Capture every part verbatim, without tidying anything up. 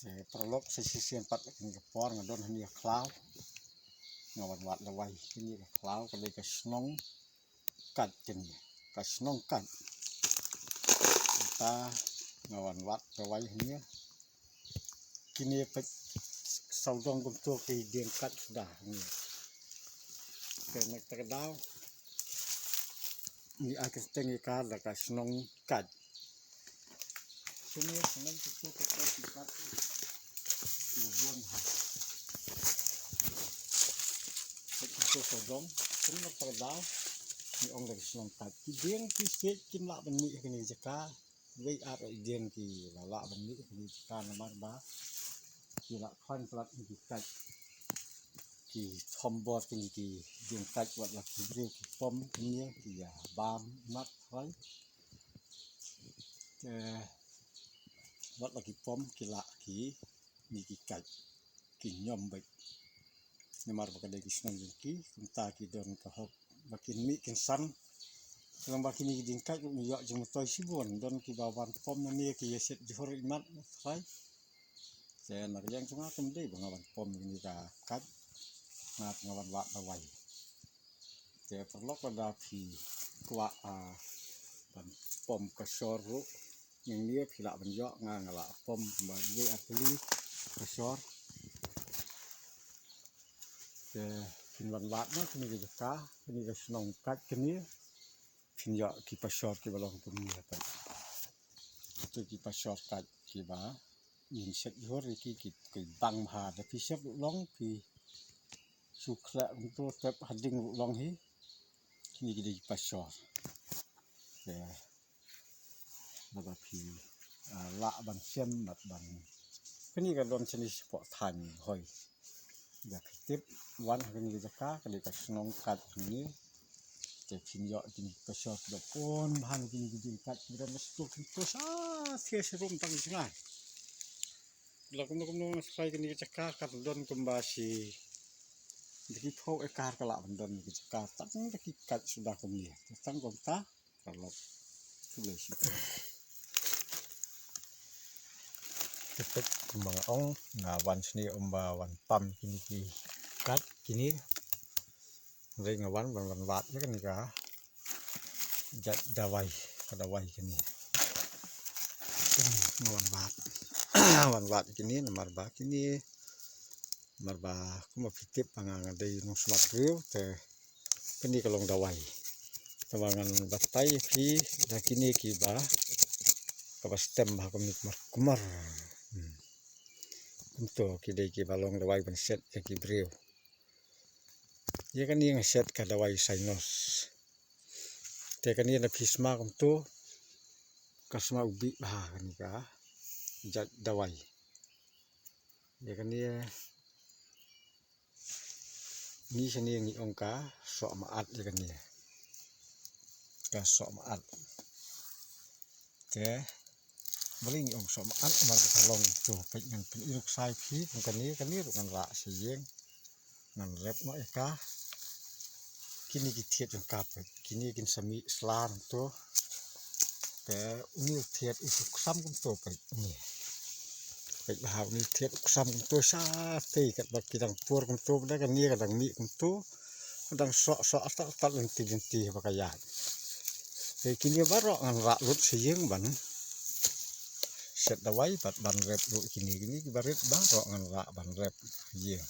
Te paralok, sa shisien pat ha kane ka por nga don hangne ka khlaw. Nga wan wad dawai kane ka khlaw, ka dei ka shnong Kait kane, ka shnong Kait. Mynta nga wan wad dawai hangne. Kine peit sawdong kumto ki dieng kait suda hangne. Te na kata ka daw ngi ai kyrteng ïa ka da ka shnong Kait. Kine shnong kumto ka kait ki kait. Ki bun ha. Peit kumto sawdong. Kine na kata ka daw ngi ong da ka shnong Kait. Ki dieng ki siej kim lah ban mih ha kine ki jaka. Wei ar i dieng ki la lah ban mih ha kine ki jaka namar ba ki la khwan palat ïa ki kait. Ki thombor kine ki dieng kait, wat la ki briew ki pom kine ki ïa bam mat hoi. Te wat la ki pom ki lah kine ki kait ki ñiom beit. Namar ba ka dei ki shnong jong ki, kumta ki don ka hok ba kin mih kin san. Ka long ba kine ki dieng kait ruh ngi ïoh jingmyntoi shibun, don kiba wan pom nangne ki ïa set jhur imat na trai. Te na ka liang jong nga kam dei ba nga wan pom kine ka kait, nga, nga wan wad dawai. Te paralok, lada phi kwah, ah, ban pom ka shor ruh, nangne phi lah ban ïoh, nga, nga lah pom ba wei ar tylli ka shor. Te phin wan wad na kane ka jaka, kane ka shnong Kait kane, phin ïoh ki pashor kiba long kumne pat. Kito ki pashor Kait kiba ïeng set jhur ïa ki, ki, ki bang bha. Da phi sep ruh long, phi shu khleh kumto tep ha ding ruh long hi. Kine ki dei ki pashor. Te lada phi, ah, lah ban shem bad ban, kane ka don shane shapoh thaiñ Bhoi. Ïa phi tip, wan ha kane ka jaka, ka dei ka shnong Kait hangne. Te phin ïoh kine ki pashor kiba bun bha na kine ki dieng kait kiba don ha stur kumto sha thiah sharum tang jngai. La kumno kumno nga sngewthuh kane ka jaka ka don kumba shi da ki phew ekar ka lah ban don kane ka jaka tang da ki kait suda kumne. Te tang kumta. Paralok. Khublei shibun. Te peit kumba nga ong, nga wan shane ym ba wan pam kine ki kait kine. Hynrei nga wan, wan, wan wad ïa kane ka jait dawai, ka dawai kane. Kane nga wan wad. Wan wad kine namar ba kine, namar ba kumba phi tip ba nga, nga dei nongsmat briew te kane ka long dawai. Te ba ngan batai ïa phi da kine kiba, kaba stem bha kumne kumar kumar. Hmm. Kumto ki dei kiba long dawai ban set ïa ki briew. Ïa kane nga set ka dawai Sinus. Te kane na phi sma kumto, ka sma u bih bha kane ka jait dawai. Ïa kane ngi shane ngi ong ka soh ma at ïa kane. Ka soh ma at. Te balei ngi ong soh ma at, namar ka long to, peit ngan pyni ruh sa ïa phi, kane, kane ruh ngan rah sha ïing. Ngan rep noh ïa ka. Kine ki thied jong ka peit. Kine kin sa mih sla to. Te une u thied u ksam kumto peit. Une. Peit bha une u thied u ksam kumto shatei katba ki dang pur kumto, ba da kane ka dang mih kumto. Ka dang soh soh artat artat lynti lynti ba ka ïaid. Te kine baroh ngan rah lut sha ïing ban set dawai bad ban rep ruh kine, kine kiba rit baroh ngan rah ban rep ïing.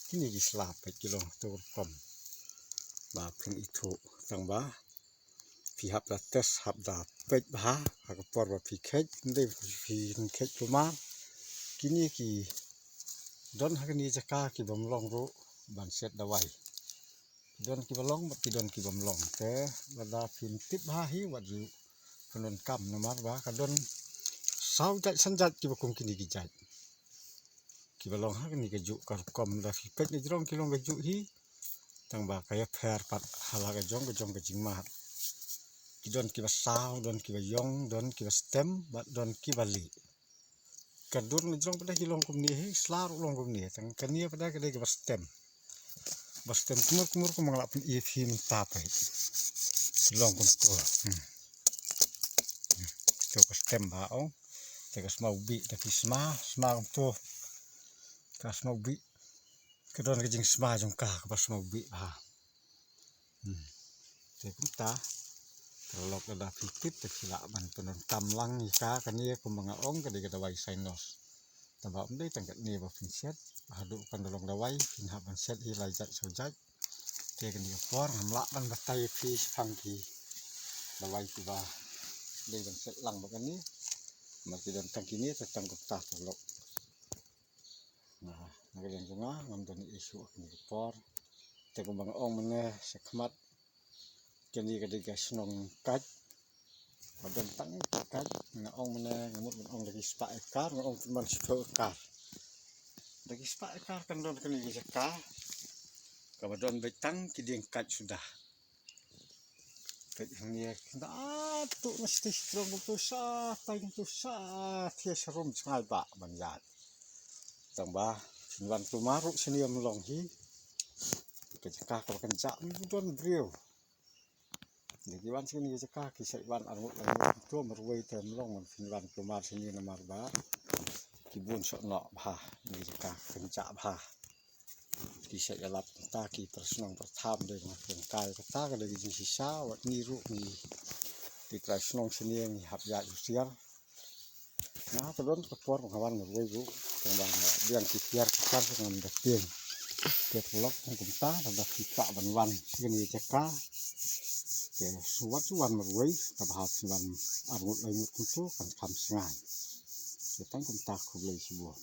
Kine ki sla peit ki long to rukom. Ba phin ithuh tang ba phi hap da test, hap da peit bha ha ka por ba phi kheit, ym dei phi kheit kumar. Kine ki don ha kane jaka ki bym long ruh ban set dawai. Ki don kiba long bad ki don ki bym long. Te lada phim tip bha hi wat ju pyndonkam namar ba ka don saw jait san jait kiba kum kine ki jait. Kiba long ha kane ka juh ka rukom, da phi peit na jrong ki long ka juh hi. Tang ba ka ïapher pat ha la ka jong ka jong ka jingmad. Ki don kiba saw, don kiba ïong, don kiba stem, bad don kiba lieh. Ka dur na jrong pat da ki long kumne hi, sla ruh long kumne. Tang kane pat da ka dei kaba stem. Ba stem kumur kumur kumba nga la pyni ïa phi mynta peit. Ki long kumto. Hmm. Hmm. To ka stem bha ong. Te ka sma u bih, te ki sma, sma kumto. Ka sma u bih. Ka don ka jingsma jong ka, kaba sma u bih bha. Hmm. Te kumta, ka lok lada phi tip te phi lah ban pyndonkam lang ïa ka, kane kumba nga ong ka dei ka dawai Sinus. Tangba ym dei tang katne ba phin set, haduh kan da long dawai phin hap ban set hi lai jait saw jait. Te kane ka por ngam lah ban batai ïa phi shaphang ki dawai kiba dei ban set lang bad kane. Namar ki don tang kine te tang kumta ka lok. Nga, na ka liang jong nga ngam don issue ha kane ka por. Te kumba nga ong mynne shakhmat, kane ka dei ka shnong Kait. Ba don tang ka Kait, nga ong mynne, nga mut ban ong da ki spah ekar, nga ong pynban shiphew ekar. Da ki spah ekar kan don kane ka jaka kaba don beit tang ki dieng Kait suda. Peit hangne, da tu na siti strong tu sa, tai tu sa, thia sharum jngai ba ban ïaid. Tangba phin wan kulmar ruh shane ym long hi. Ka jaka kaba kynjah ym don briew. Ki wan shane ka jaka ki sa wan arngut arngut, to marwei te ym long ban phin wan kulmar shane namar ba ki bun soh noh bha. Ka jaka kynjah bha. Ki sa ïalap kata ki para shnong para tham, dei ma ki kai kata ka dei ka jingshisha. Wat ngi ruh ngi, ki trai shnong shane ngi hap ïaid husiar. Nga ka don ka por ba nga wan marwei ruh, tang ba nga biang ki tiar ki tiar ngam da tieng. Te ka lok tang kumta, lada phi kwah ban wan sha kane ka jaka, te shu wat shu wan marwei, kaba hap shu wan arngut laingut kumto kan kham sngai. Te tang kumta, khublei shibun.